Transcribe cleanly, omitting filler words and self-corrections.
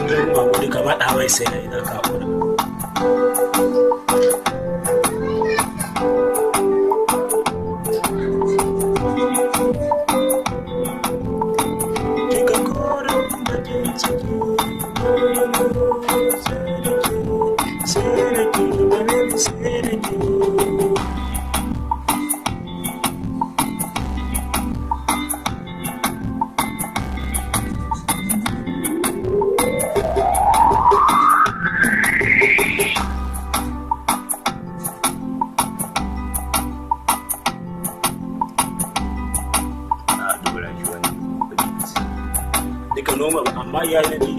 Yi hakuri, ka faɗa mai sai na ina ka haƙura. Kika koren bakin ciki, sai da ke, sai da ke, baby, sai da ke. A dora shi wannan beat. Duka normal, amma iya na ji.